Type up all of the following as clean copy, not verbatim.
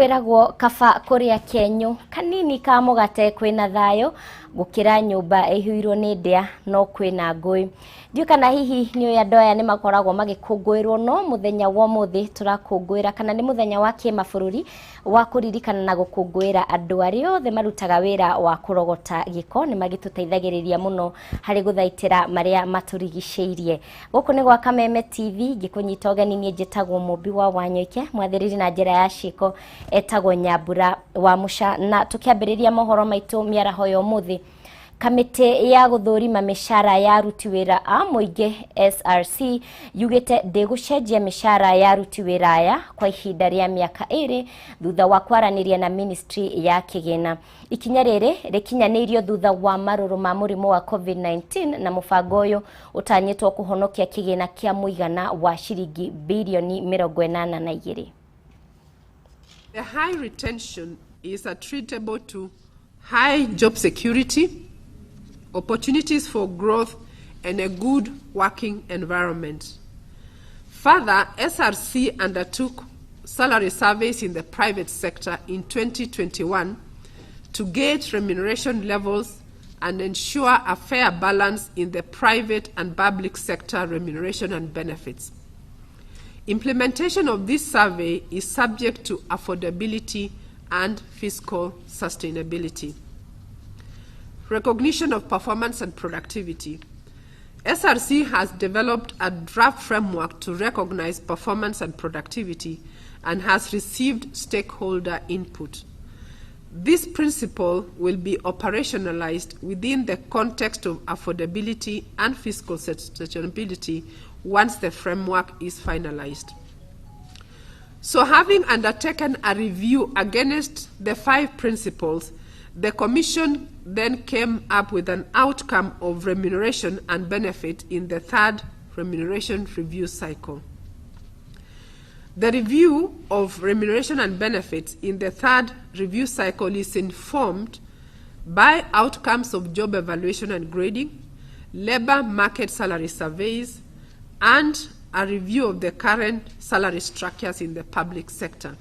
Kwĩragwo kaba kũrĩa kenyũ kanini ka mũgate kwĩna thayũ gũkĩra nyũmba ĩihũirwo nĩ ndĩa no kwĩna ngũĩ. Ndiũĩ kana hihi nĩ ũĩ andũ aya nĩ makoragwo magĩkũngũĩrwo, no mũthenya wa ũmũthĩ tũrakũngũĩra kana nĩ mũthenya wa kĩmabũrũri wa kũririkana na gũkũngũĩra andũ arĩa othe marutaga wĩra wa kũrogota gĩko. Nĩ magĩtũteithagĩrĩria mũno harĩ gũthaitĩra marĩa matũrigicĩirie. Gũkũ nĩ gwa Kameme TV, ngĩkũnyita ũgeni niĩ njĩtagwo Mũmbi wa Wanyoike, mwathĩrĩri na njĩra ya ciĩko etagwo Nyambura wa Mũca. Na tũkĩambĩrĩria mohoro maitũ mĩaraho ya ũmũthĩ, kamĩtĩ ya gũthũrima mĩcara ya aruti wĩra a mũingĩ SRC yugĩte ndĩgũcenjia mĩcara ya aruti wĩra aya kwa ihinda rĩa mĩaka 2 thutha wa kwaranĩria na ministry ya kĩgĩna. Ikinya rĩrĩ rĩkinyanĩirio thutha wa marũrũ ma mũrimũ wa COVID-19, na mũbango ũyũ ũtanyĩtwo kũhonokia kĩgĩna kĩa mũigana wa ciringi birioni 82. The high retention is attributable to high job security, opportunities for growth, and a good working environment. Further, SRC undertook salary surveys in the private sector in 2021 to gauge remuneration levels and ensure a fair balance in the private and public sector remuneration and benefits. Implementation of this survey is subject to affordability and fiscal sustainability. Recognition of performance and productivity. SRC has developed a draft framework to recognize performance and productivity and has received stakeholder input. This principle will be operationalized within the context of affordability and fiscal sustainability once the framework is finalized. So, having undertaken a review against the 5 principles, the Commission then came up with an outcome of remuneration and benefit in the third remuneration review cycle. The review of remuneration and benefits in the third review cycle is informed by outcomes of job evaluation and grading, labor market salary surveys, and a review of the current salary structures in the public sector.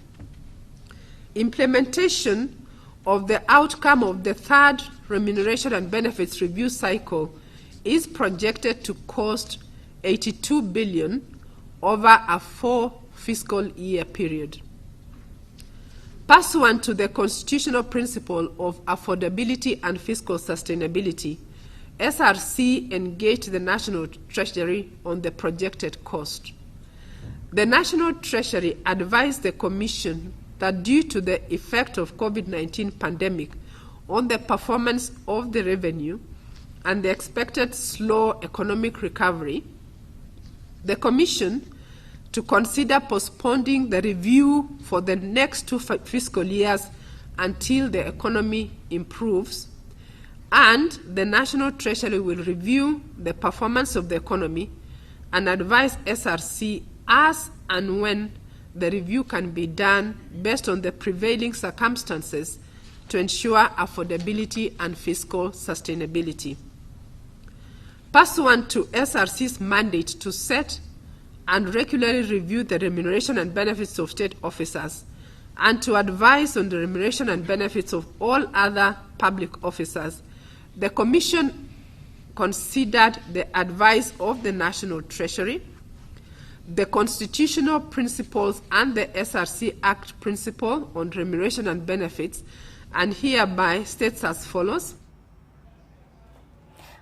Implementation of the outcome of the third remuneration and benefits review cycle is projected to cost 82 billion over a 4 fiscal year period. Pursuant to the constitutional principle of affordability and fiscal sustainability, SRC engaged the National Treasury on the projected cost. The National Treasury advised the Commission that due to the effect of COVID-19 pandemic on the performance of the revenue and the expected slow economic recovery, the Commission to consider postponing the review for the next 2 fiscal years until the economy improves, and the National Treasury will review the performance of the economy and advise SRC as and when the review can be done based on the prevailing circumstances to ensure affordability and fiscal sustainability. Pursuant to SRC's mandate to set and regularly review the remuneration and benefits of state officers and to advise on the remuneration and benefits of all other public officers, the Commission considered the advice of the National Treasury, the constitutional principles and the SRC Act principle on remuneration and benefits, and hereby states as follows.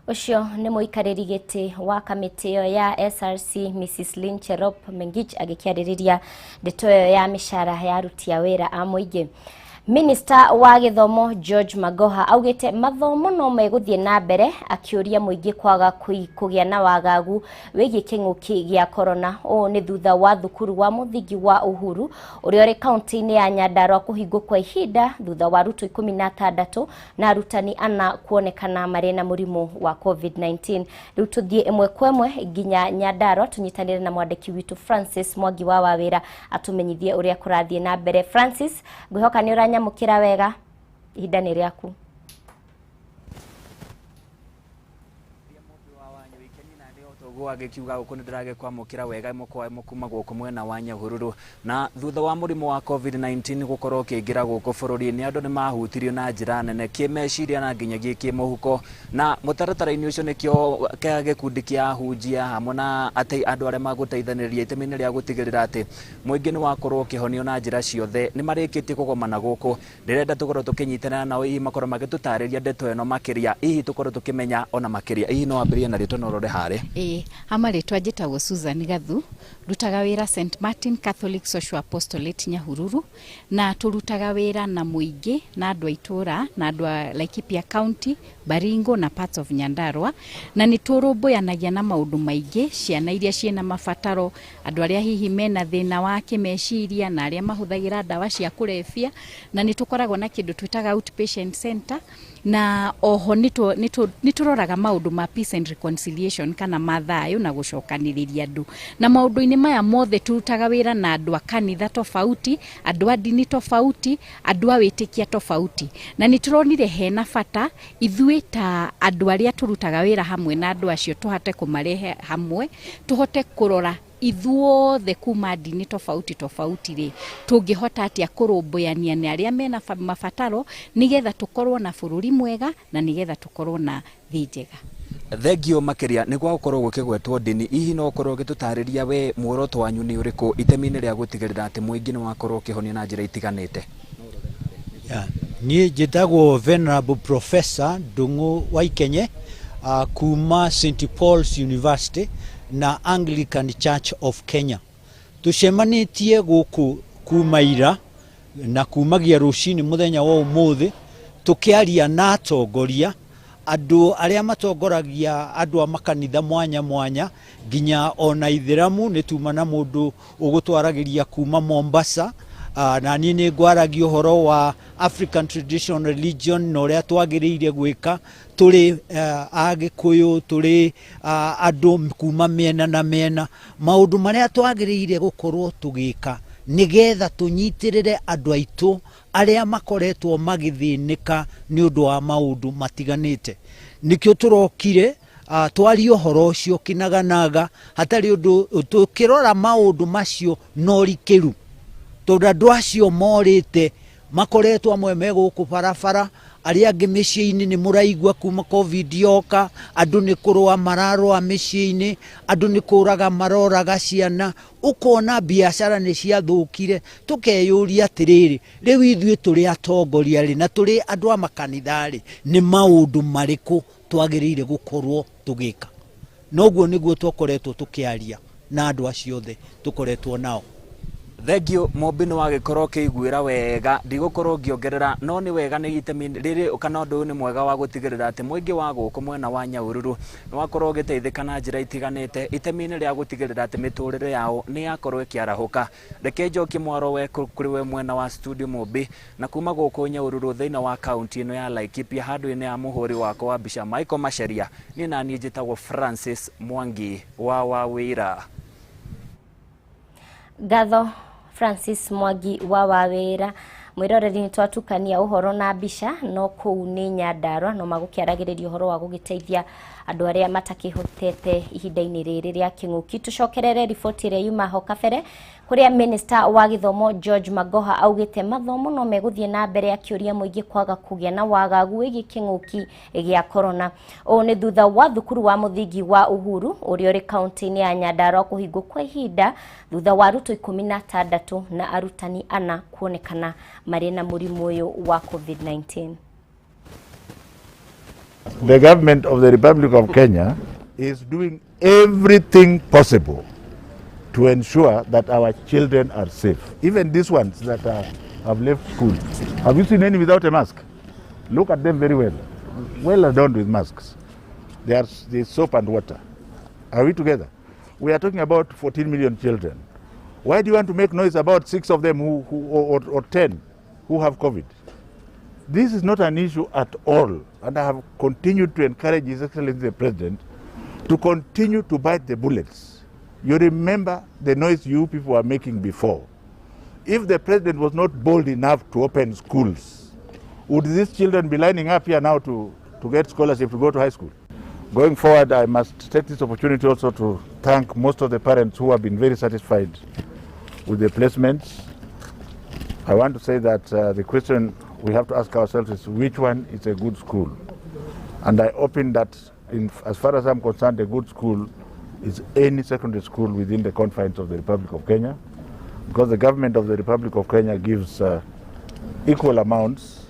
Ũcio nĩ mũikarĩri gĩtĩ wa kamĩtĩ ĩyo ya SRC Mrs. Lynn Cherop Mengich agĩkĩarĩrĩria ndeto ĩyo ya mĩcara ya aruti a wĩra a mũingĩ. Minista wa gĩthomo George Magoha augĩte mathomo no megũthiĩ na mbere, akĩũria mũingĩ kwaga kũgĩa na wagagu wĩgiĩ kĩng'ũki gĩa corona. Ũũ nĩ thutha wa thukuru wa mũthingi wa Uhuru ũrĩa ũrĩ kaunti-inĩ ya Nyandarua kũhingwo kwa ihinda thutha wa arutwo 16 na arutani 4 kuonekana marĩ na mũrimũ wa COVID-19. Rĩu tũthiĩ ĩmwe kwa ĩmwe nginya Nyandarua tũnyitanĩre na mwandĩki witũ Francis Mwangi wa Wawĩra atũmenyithie ũrĩa kũrathiĩ na mbere. Francis, ngwĩhoka nĩ ũranyamũkĩra wega, ihinda nĩ rĩaku. Nĩguo agĩkiuga gũkũ nĩ ndĩragĩkwamũkĩra wega ĩmwe kwa ĩmwe kuma gũkũ mwena wa Nyahururu. Na thutha wa mũrimũ wa COVID-19 gũkorwo ũkĩingĩra gũkũ bũrũri-inĩ, andũ nĩ mahutirio na njĩra nene kĩmeciria na nginyagia kĩmũhuko, na mũtaratara-inĩ ũcio nĩkĩo gĩkundi kĩa ahunjia hamwe na atĩ andũ arĩa magũteithanĩrĩria itemi-inĩ rĩa gũtigĩrĩra atĩ mũingĩ nĩ wakorwo ũkĩhonio na njĩra ciothe nĩ marĩkĩtie kũgomana gũkũ. Ndĩrenda tũkorwo tũkĩnyitanĩra nao, hihi makorwo magĩtũtarĩria ndeto ĩno makĩria, hihi tũkorwo tũkĩmenya ona makĩria. Hihi no wambĩrĩrie na rĩtwa na ũrore harĩa. Ĩĩ, ha marĩtwa njĩtagwo Susan Gathu, ndutaga wĩra St Martin Catholic Social Apostolate Nyahururu, na tũrutaga wĩra na mũingĩ na andũ a itũra na andũ a Laikipia County, Baringo na parts of Nyandarua, na nĩ tũrũmbũyanagia na maũndũ maingĩ, ciana iria ciĩna mabataro, andũ arĩa hihi mena thĩna wa kĩmeciria na arĩa mahũthagĩra ndawa cia kũrebia, na nĩ tũkoragwo na kĩndũ twĩtaga outpatient center, na oho nĩ tũroraga maũndũ ma peace and reconciliation kana ma thayũ na gũcokanĩrĩria andũ. Na maũndũ-inĩ maya mothe tũrutaga wĩra na andũ a kanitha tofauti, andũ a ndini tofauti, andũ a wĩtĩkia tofauti, na nĩ tũronire hena bata ithuĩ ta andũ arĩa tũrutaga wĩra hamwe na andũ acio tũhote kũmarehe hamwe, tũhote kũrora ithuothe kuma ndini tofauti tofauti rĩ, tũngĩhota atĩa kũrũmbũyania na arĩa mena mabataro, nĩgetha tũkorwo na bũrũri mwega na nĩgetha tũkorwo na thĩ njega. Thengio makĩria nĩ gwa gũkorwo gũkĩgwetwo ndini, hihi no ũkorwo ũgĩtũtarĩria we muoroto wanyu nĩ ũrĩkũ itemi-inĩ rĩa gũtigĩrĩra atĩ mũingĩ nĩ wakorwo ũkĩhonio na njĩra itiganĩte? Niĩ njĩtagwo Venerable Professor Ndung'u Waikenye, kuma St Paul's University na Anglican Church of Kenya. Tũcemanĩtie gũkũ kuma ira na kumagia rũcinĩ mũthenya wa ũmũthĩ, tũkĩaria na atongoria, andũ arĩa matongoragia andũ a makanitha mwanya mwanya, nginya ona ithĩramu. Nĩ tuma na mũndũ ũgũtwaragĩria kuma Mombasa, na niĩ nĩ ngwaragia ũhoro wa African traditional religion na ũrĩa twagĩrĩire gwĩka tũrĩ Agĩkũyũ, tũrĩ andũ kuma mĩena na mĩena, maũndũ marĩa twagĩrĩire gũkorwo tũgĩka nĩgetha tũnyitĩrĩre andũ aitũ arĩa makoretwo magĩthĩnĩka nĩ ũndũ wa maũndũ matiganĩte. Nĩkĩo tũrokire twarie ũhoro ũcio kinaganaga, hatarĩ ũndũ, tũkĩrora maũndũ macio na ũrikĩru, tondũ andũ acio morĩte makoretwo amwe me gũkũ barabara, arĩa angĩ mĩciĩ-inĩ. Nĩ mũraigua kuma COVID yoka, andũ nĩ kũrũa mararũa mĩciĩ-inĩ, andũ nĩ kũraga maroraga ciana, ũkona biacara nĩ ciathũkire. Tũkeyũria atĩrĩrĩ, rĩu ithuĩ tũrĩ atongoria rĩ, na tũrĩ andũ a makanitha rĩ, nĩ maũndũ marĩkũ twagĩrĩire gũkorwo tũgĩka? Noguo nĩguo twakoretwo tũkĩaria na andũ acio othe tũkoretwo nao. Thengio Mombi, nĩ wagĩkorwo ũkĩiguĩra wega, ndigũkorwo ngĩongerera, no nĩ wega nĩ itemi rĩrĩ kana ũndũ ũyũ nĩ mwega wa gũtigĩrĩra atĩ mũingĩ wa gũkũ mwena wa Nyahururu nĩ wakorwo ũgĩteithĩka na njĩra itiganĩte itemi-inĩ rĩa gũtigĩrĩra atĩ mĩtũrĩre yao nĩ yakorwo ĩkĩarahũka. Reke njokie mwaro we kũrĩ we mwena wa studio Mombi, na kuma gũkũ Nyahururu thĩinĩ wa kaunti ĩno ya Laikipia, handũ-inĩ ya mũhũri wakwa wa mbica Michael Macharia, niĩ naniĩ njĩtagwo Francis Mwangi wa Wawĩra. Ngatho Francis Mwangi wa Wawĩra. Mwĩroreri, nĩ twatukania ũhoro na mbica, no kũu nĩ Nyandarua no magũkĩaragĩrĩria ũhoro wa gũgĩteithia andũ arĩa matakĩhotete ihinda-inĩ rĩrĩ rĩa kĩng'ũki. Tũcokerere riboti ĩrĩa yuma ho kabere, kũrĩa minister wa gĩthomo George Magoha augĩte mathomo no megũthiĩ na mbere, akĩũria mũingĩ kwaga kũgĩa na wagagu wĩgiĩ kĩng'ũki gĩa corona. Ũũ nĩ thutha wa thukuru wa mũthingi wa Uhuru ũrĩa ũrĩ kaunti-inĩ ya Nyandarua kũhingwo kwa ihinda thutha wa arutwo 16 na arutani 4 kuonekana marĩ na mũrimũ ũyũ wa COVID-19. The government of the Republic of Kenya is doing everything possible to ensure that our children are safe. Even these ones that have left school. Have you seen any without a mask? Look at them very well. Well adorned with masks. They are the soap and water. Are we together? We are talking about 14 million children. Why do you want to make noise about 6 of them or 10 who have COVID? This is not an issue at all, and I have continued to encourage His Excellency the President to continue to bite the bullets. You remember the noise you people were making before. If the President was not bold enough to open schools, would these children be lining up here now to get scholarship to go to high school? Going forward, I must take this opportunity also to thank most of the parents who have been very satisfied with the placements. I want to say that the question we have to ask ourselves is which one is a good school? And I open that, as far as I'm concerned, a good school is any secondary school within the confines of the Republic of Kenya, because the government of the Republic of Kenya gives equal amounts,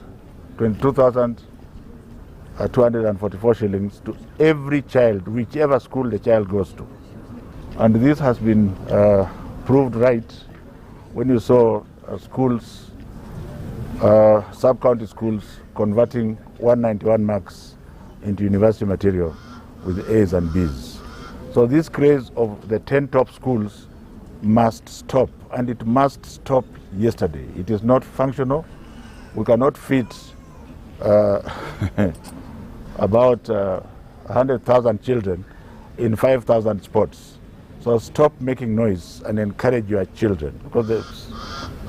22,244 shillings to every child, whichever school the child goes to. And this has been proved right when you saw schools, sub-county schools converting 191 marks into university material with A's and B's. So this craze of the 10 top schools must stop, and it must stop yesterday. It is not functional. We cannot fit about 100,000 children in 5,000 spots. So stop making noise and encourage your children, because there's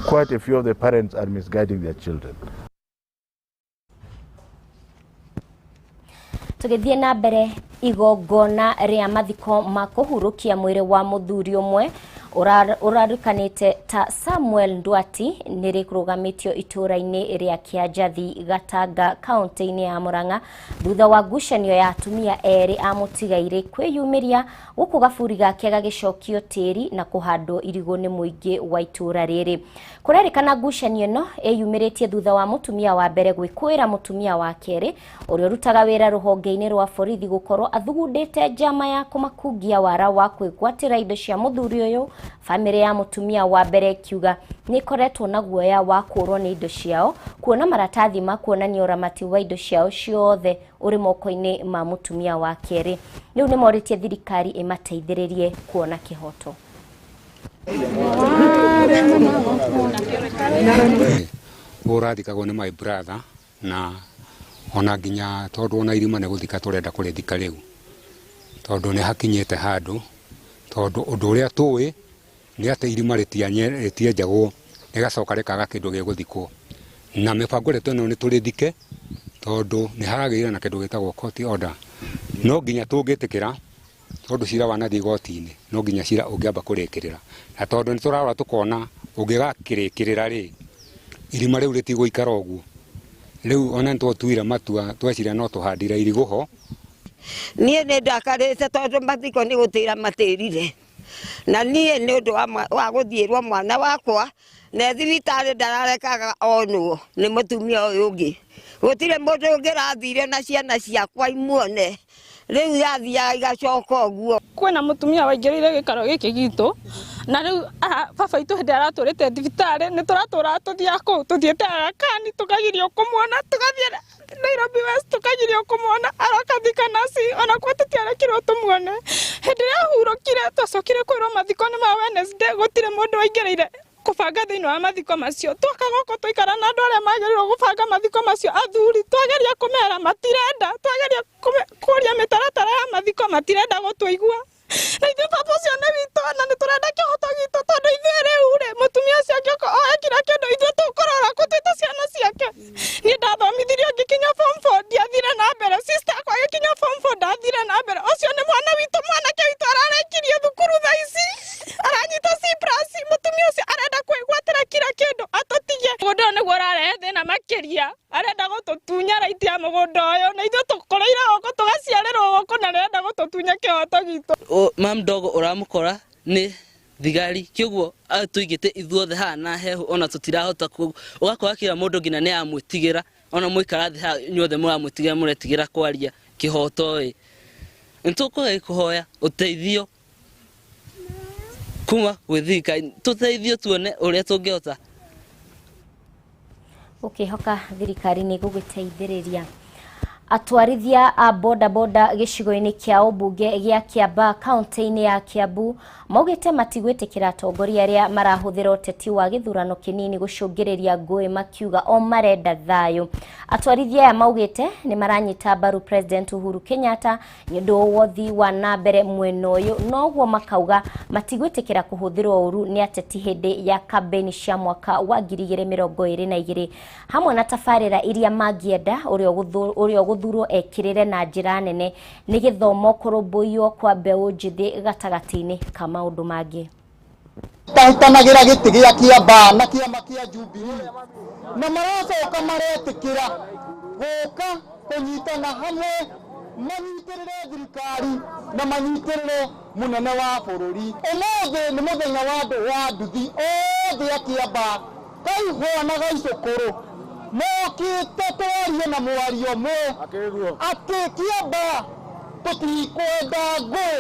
quite a few of the parents are misguiding their children. Tũgĩthiĩ na mbere, igongona rĩa mathiko ma kũhurũkia mwĩrĩ wa mũthuri ũmwe ũrarĩkanĩte ta Samuel Ndwati nĩ rĩrũgamĩtio itũũra-inĩ rĩa Kĩanjathi, Gatanga, kaũntĩ-inĩ ya Murang'a, thutha wa ngucanio ya atumia erĩ a mũtigairĩ kwĩyumĩria gũkũ gaburi gake gagĩcokio tĩri na kũhandwo irigũ nĩ mũingĩ wa itũũra rĩrĩ. Kũrerĩkana ngucanio ĩno ĩyumĩrĩtie thutha wa mũtumia wa mbere gwĩkũĩra mũtumia wa kerĩ ũrĩa ũrutaga wĩra rũhonge-inĩ rwa borithi gũkorwo athugundĩte njama ya kũmakungia wara wa kwĩgwatĩra indo cia mũthuri ũyũ. Bamĩrĩ ya mũtumia wa mbere ĩkiuga nĩ ĩkoretwo na guoya wa kũũrwo nĩ indo ciao, kuona maratathi ma kuonania ũramati wa indo ciao ciothe ũrĩ moko-inĩ ma mũtumia wa kerĩ. Rĩu nĩ morĩtie thirikari ĩmateithĩrĩrie kuona kĩhoto. Ũrathikagwo nĩ my brother, na ona nginya tondũ ona irima nĩ gũthika tũrenda kũrĩthika rĩu, tondũ nĩ hakinyĩte handũ, tondũ ũndũ ũrĩa tũĩ nĩ atĩ irima rĩtienjagwo rĩgacoka rĩkaga kĩndũ gĩgũthikwo, na mĩbango ĩrĩa twĩnayo nĩ tũrĩthike, tondũ nĩ haragĩrĩra na kĩndũ gĩtagwo court order. No nginya tũngĩtĩkĩra, tondũ cira wanathiĩ igoti-inĩ, no nginya cira ũngĩamba kũrĩkĩrĩra, na tondũ nĩ tũrarora tũkona ũngĩgakĩrĩkĩrĩra rĩ, irima rĩu rĩtigũikara ũguo. Rĩu ona nĩtwatuire matua, tweciria no tũhandire irigũ ho. Niĩ nĩ ndakarĩte tondũ mathiko nĩ gũtĩra matĩrire, na niĩ nĩ ũndũ wa gũthiĩrwo mwana wakwa na thibitarĩ ndararekaga onwo nĩ mũtumia ũyũ ũngĩ. Gũtirĩ mũndũ ũngĩrathire na ciana ciakwa imuone, rĩu yathiaga igacoka ũguo. Kwĩna mũtumia waingĩrĩire gĩikaro gĩkĩ gitũ, na rĩu baba itũ hĩndĩ aratũrĩte thibitarĩ nĩ tũratũraga tũthiaga kũu, tũthiĩte Aga Khan tũkagirio kũmuona, tũgathiĩ Nairobi West tũkagirio kũmuona, aroka Thika Nasi ona kuo tũtiarekirwo tũmuone. Hĩndĩ ĩrĩa ahurũkire twacokire kwĩrwo mathiko nĩ ma Wednesday, gũtirĩ mũndũ waingĩrĩire kũbanga thĩinĩ wa mathiko macio. Twoka gũkũ twaikara na andũ arĩa magĩrĩirwo gũbanga mathiko macio, athuri, twageria kũmera matirenda, twageria kũria mĩtaratara ya mathiko matirenda gũtũigua. Na ithuĩ baba ũcio nĩ witũ na nĩ tũrenda kĩhoto gitũ, tondũ ithuĩ rĩu rĩ, mũtumia ũcio angĩũka oe kila kĩndũ, ithuĩ tũkũrora kũ twĩ ta ciana ciake. Niĩ ndathomithirio ngĩkinya form 4, ndiathire na mbere. Sister akwa agĩkinya form 4, ndathire na mbere. Ũcio nĩ mwana witũ, mwanake witũ ararekirie thukuru thaa ici, aranyita C plus. Mũtumia ũcio arenda kwĩgwatĩra kila kĩndũ atũtige. Mũgũnda ũyũ nĩguo ũrarehe thĩna makĩria, arenda gũtũtunya right ya mũgũnda ũyũ, na ithuĩ tũkũrĩire gũkũ tũgaciarĩrwo gũkũ, na arenda gũtũtunya kĩhoto gitũ. Mam ndogo ũramũkora nĩ thigari, kĩoguo atũigĩte ithuothe haha na hehu, ona tũtirahota ũgakora kila mũndũ nginya nĩ amwĩtigĩra, ona mũikara thĩ haha inyuothe mũramwĩtigĩra, mũretigĩra kwaria kĩhoto ĩ. Nĩ tũkũgeria kũhoya ũteithio kuma gwĩ thirikari, tũteithio tuone ũrĩa tũngĩhota. Ũkĩhoka thirikari nĩ ĩgũgĩteithĩrĩria. Atwarithia a boda boda gĩcigo-inĩ kĩa ũmbunge gĩa Kiambaa kaunti-inĩ ya Kiambu maugĩte matigwĩtĩkĩra atongoria arĩa marahũthĩra ũteti wa gĩthurano kĩnini gũcũngĩrĩria ngũĩ, makiuga o marenda thayũ. Atwarithia aya maugĩte nĩ maranyita mbaru President Uhuru Kenyatta nĩ ũndũ wa ũthii wa na mbere mwena ũyũ, noguo makauga matigwĩtĩkĩra kũhũthĩrwo ũru nĩ ateti hĩndĩ ya kambĩini cia mwaka wa 2022, hamwe na tabarĩra iria mangĩenda ũrĩa ũgũthurwo gũthurwo ekĩrĩre na njĩra nene nĩ gĩthomo kũrũmbũiyo kwa mbeũ njĩthĩ gatagatĩ-inĩ ka maũndũ mangĩ. Tahitanagira gĩtĩ gĩa Kiambaa na kĩama kĩa Jubilee na maracoka maretĩkĩra gũka kũnyitana hamwe manyitĩrĩre thirikari na manyitĩrĩre mũnene wa bũrũri. Ũmũthĩ nĩ mũthenya wa andũ wa nduthi othe a Kiambaa kaihũa na gaicũkũrũ mokĩte twarie na mwario ũmwe atĩ Kiambaa tũtikwenda ngũĩ.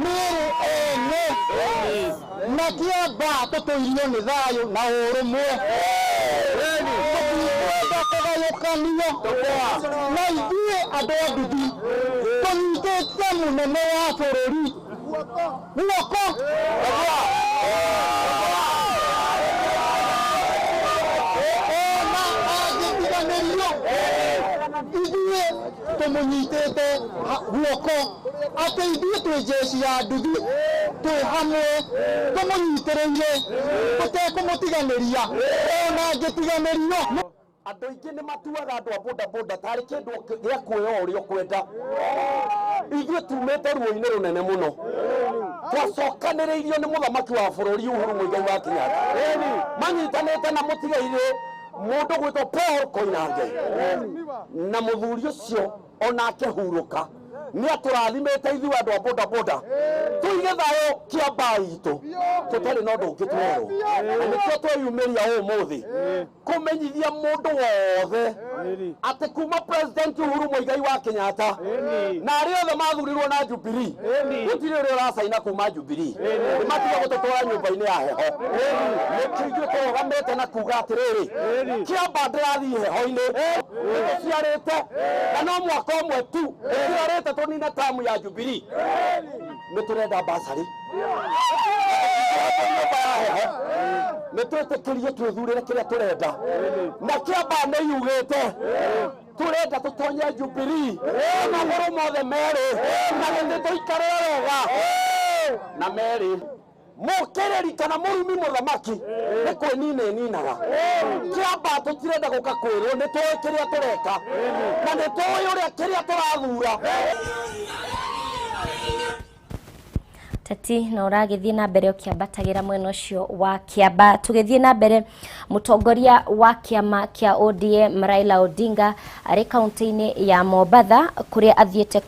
Mĩĩrĩ ene na Kiambaa tũtũirio nĩ thayũ na ũrũmwe, tũtikwenda kũgayũkanio, na ithuĩ andũ a nduthi tũnyitĩte mũnene wa bũrũri guoko. Ona angĩtiganĩrio ithuĩ tũmũnyitĩte guoko atĩ ithuĩ twĩ jeshi ya nduthi twĩ hamwe tũmũnyitĩrĩire tũtekũmũtiganĩria ona angĩtiganĩrio. Andũ aingĩ nĩ matuaga andũ a bodaboda tarĩ kĩndũ gĩa kuoya ũrĩa ũkwenda. Ithuĩ tumĩte ruo-inĩ rũnene mũno, twacokanĩrĩirio nĩ mũthamaki wa bũrũri Uhuru Muigai wa Kenyatta manyitanĩte na mũtigairĩ mũndũ gwĩtwo Paul Koinange, na mũthuri ũcio onake hurũka nĩ atũrathimĩte ithuĩ andũ a bodaboda tũige thayũ Kiambaa itũ tũtarĩ na ũndũ ũngĩ twerwo, na nĩkĩo tweyumĩria ũmũthĩ kũmenyithia mũndũ wothe atĩ kuma President Uhuru Muigai wa Kenyatta na arĩa othe mathurirwo na Jubilee gũtirĩ ũrĩa ũracaina kuma Jubilee nĩ matiga gũtũtwara nyũmba-inĩ ya heho. Nĩkĩo ithuĩ tũrũgamĩte na kuga atĩrĩrĩ, Kiambaa ndĩrathiĩ heho-inĩ, nĩtũciarĩte na no mwaka ũmwe tu tũciarĩte tũnine tamu ya Jubilee. Nĩ tũrenda basarĩ nyũmba ya heho, nĩ twĩtĩkĩrie twĩthurĩre kĩrĩa tũrenda, na Kiambaa nĩ yugĩte tũrenda tũtonye Jubilee magũrũ mothe merĩ na gĩthĩ tũikarĩre wega na merĩ mũkĩrĩri kana mũrumi mũthamaki nĩ kwĩnina ĩninaga. Kiambaa tũtirenda gũka kwĩrwo, nĩ tũĩ kĩrĩa tũreka na nĩ tũĩ ũrĩa kĩrĩa tũrathura. Teti na ũragĩthiĩ na mbere ũkĩambatagĩra mwena ũcio wa Kiambaa. Tũgĩthiĩ na mbere, mũtongoria wa kĩama kĩa ODM Raila Odinga arĩ kaunti-inĩ ya Mombatha kũrĩa athiĩte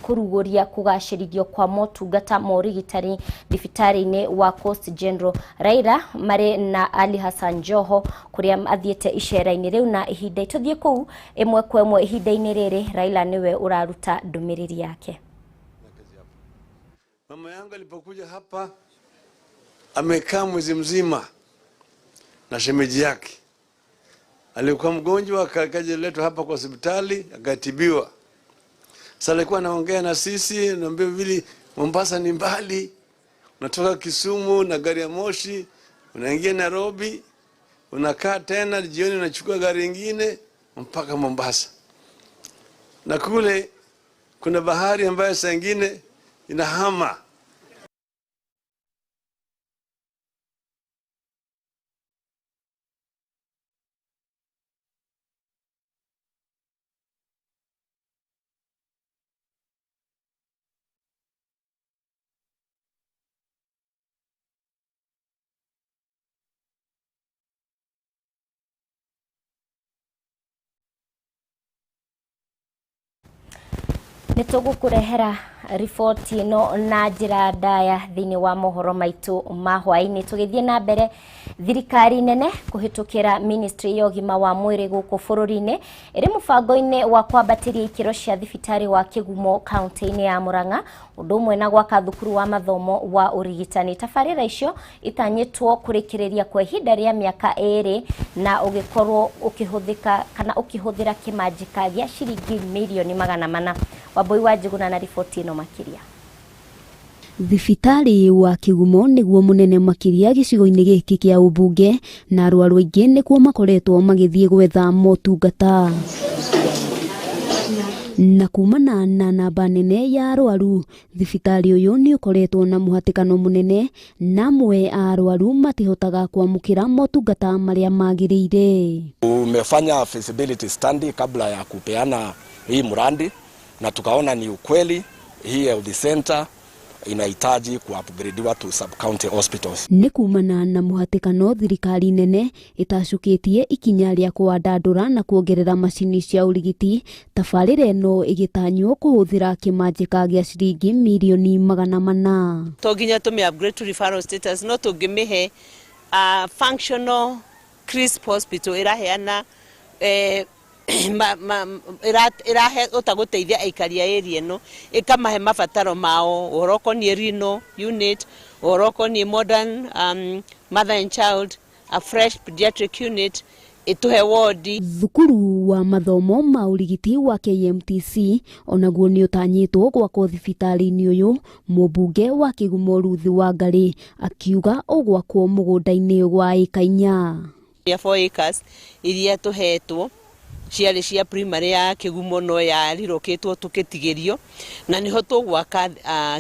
kũrugũria kũgacĩrithio kwa motungata ma ũrigitani thibitarĩ-inĩ wa Coast General. Raila marĩ na Ali Hassan Joho kũrĩa athiĩte icera-inĩ rĩu, na ihinda tũthiĩ kũu ĩmwe kwa ĩmwe ihinda-inĩ rĩrĩ Raila nĩwe ũraruta ndũmĩrĩri yake. Mama yangu alipokuja hapa amekaa mwezi mzima na shemeji yake. Alikuwa mgonjwa akaletwa hapa kwa hospitali akatibiwa. Sasa alikuwa anaongea na sisi, ananiambia vile Mombasa ni mbali. Unatoka Kisumu na gari ya moshi, unaingia Nairobi, unakaa tena jioni unachukua gari nyingine mpaka Mombasa. Na kule kuna bahari ambayo saa nyingine inahama. Nĩ tũgũkũrehera riboti ĩno na njĩra ndaya thĩinĩ wa mohoro maitũ ma hwaĩ-inĩ. Tũgĩthiĩ na mbere, thirikari nene kũhĩtũkĩra ministry ya ũgima wa mwĩrĩ gũkũ bũrũri-inĩ ĩrĩ mũbango-inĩ wa kwambatĩria ikĩro cia thibitarĩ wa Kĩgumo kaunti-inĩ ya Murang'a, ũndũ ũmwe na gwaka thukuru wa mathomo wa ũrigitani. Tabarĩra icio itanyĩtwo kũrĩkĩrĩria kwa ihinda rĩa mĩaka 2 na ũgĩkorwo ũkĩhũthĩka kana ũkĩhũthĩra kĩmanjĩka gĩa ciringi mirioni 400. Wambui wa Njuguna na riboti ĩno makĩria. Thibitarĩ wa Kĩgumo nĩguo mũnene makĩria gĩcigo-inĩ gĩkĩ kĩa ũmbunge, na arwaru aingĩ nĩkuo makoretwo magĩthiĩ gwetha motungata. Na kumana na namba nene ya arwaru, thibitarĩ ũyũ nĩ ũkoretwo na mũhatĩkano mũnene na amwe a arwaru matihotaga kwamũkĩra motungata marĩa magĩrĩire. Tumefanya feasibility study kabla ya kupeana hii mradi na tukaona ni ukweli hii health center inahitaji kuupgradiwa to sub county hospitals. Nĩ kumana na mũhatĩkano thirikari nene ĩtacũkĩtie ikinya rĩa kũandandũra na kuongerera macini cia ũrigiti, tabarĩra ĩno ĩgĩtanywo kũhũthĩra kĩmanjĩka gĩa ciringi mirioni 400. To nginya tũmĩ upgrade to referral status, no tũngĩmĩhe functional crisp hospital ĩraheana ĩrahota gũteithia aikari a area ĩno, ĩkamahe mabataro mao, ũhoro ũkoniĩ renal unit, ũhoro ũkoniĩ modern mother and child, a fresh pediatric unit, ĩtũhe wodi. Thukuru wa mathomo ma ũrigiti wa KMTC onaguo nĩ ũtanyĩtwo gwakwo thibitarĩ-inĩ ũyũ. Mũmbunge wa Kĩgumo Ruth Wangari akiuga ũgwakwo mũgũnda-inĩ wa ĩka 4. 4 acres iria tũhetwo ciarĩ cia primary ya Kĩgumo no yarirũkĩtwo tũkĩtigĩrio, na nĩho tũgwaka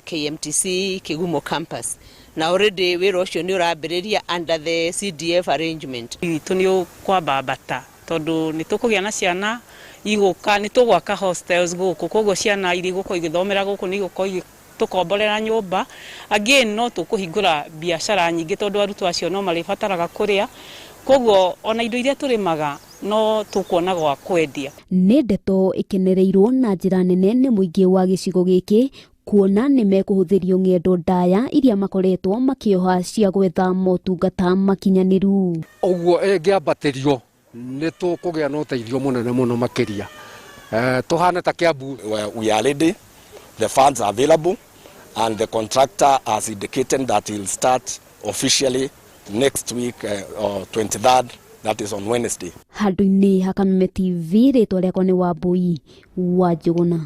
KMTC Kĩgumo campus, na already wĩra ũcio nĩ ũrambĩrĩria under the CDF arrangement. Witũ nĩ ũkwambambata tondũ nĩ tũkũgĩa na ciana igũka, nĩ tũgwaka hostels gũkũ, koguo ciana iria igũkorwo igĩthomera gũkũ nĩ igũkorwo tũkomborera nyũmba. Again no tũkũhingũra biacara nyingĩ tondũ arutwo acio no marĩbataraga kũrĩa, koguo ona indo iria tũrĩmaga no tũkuona gwa kwendia. Nĩ ndeto ĩkenereirwo na njĩra nene nĩ mũingĩ wa gĩcigo gĩkĩ kuona nĩ mekũhũthĩrio ng'endo ndaya iria makoretwo makĩoha cia gwetha motungata makinyanĩru. Ũguo ĩngĩambatĩrio nĩ tũkũgĩa na ũteithio mũnene mũno makĩria. Tũhane ta Kiambu. We are ready, the funds are available and the contractor has indicated that he'll start officially next week, or 23rd, that is on Wednesday. Handũ-inĩ ha Kameme TV, rĩtwa rĩakwa nĩ Wambui wa Njũgũna.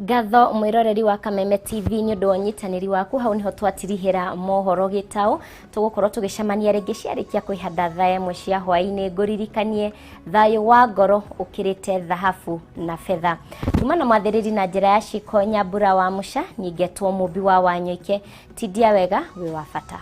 Ngatho mwiroreri wa Kameme TV nĩ ũndũ wa ũnyitanĩri waku. Hau niho twatirihĩra mohoro gĩtaũ, tũgũkorwo tũgĩcemania rĩngĩ ciarĩkia kwĩhanda thaa 1 cia hwaĩ-inĩ. Ngũririkanie thayũ wa ngoro ũkĩrĩte thahabu na betha. Tuma na mwathĩrĩri na njĩra ya ciko Nyambura wa Mũca, nyingetwo Mũmbi wa Wanyoike. Tindia wega, wĩ wa bata.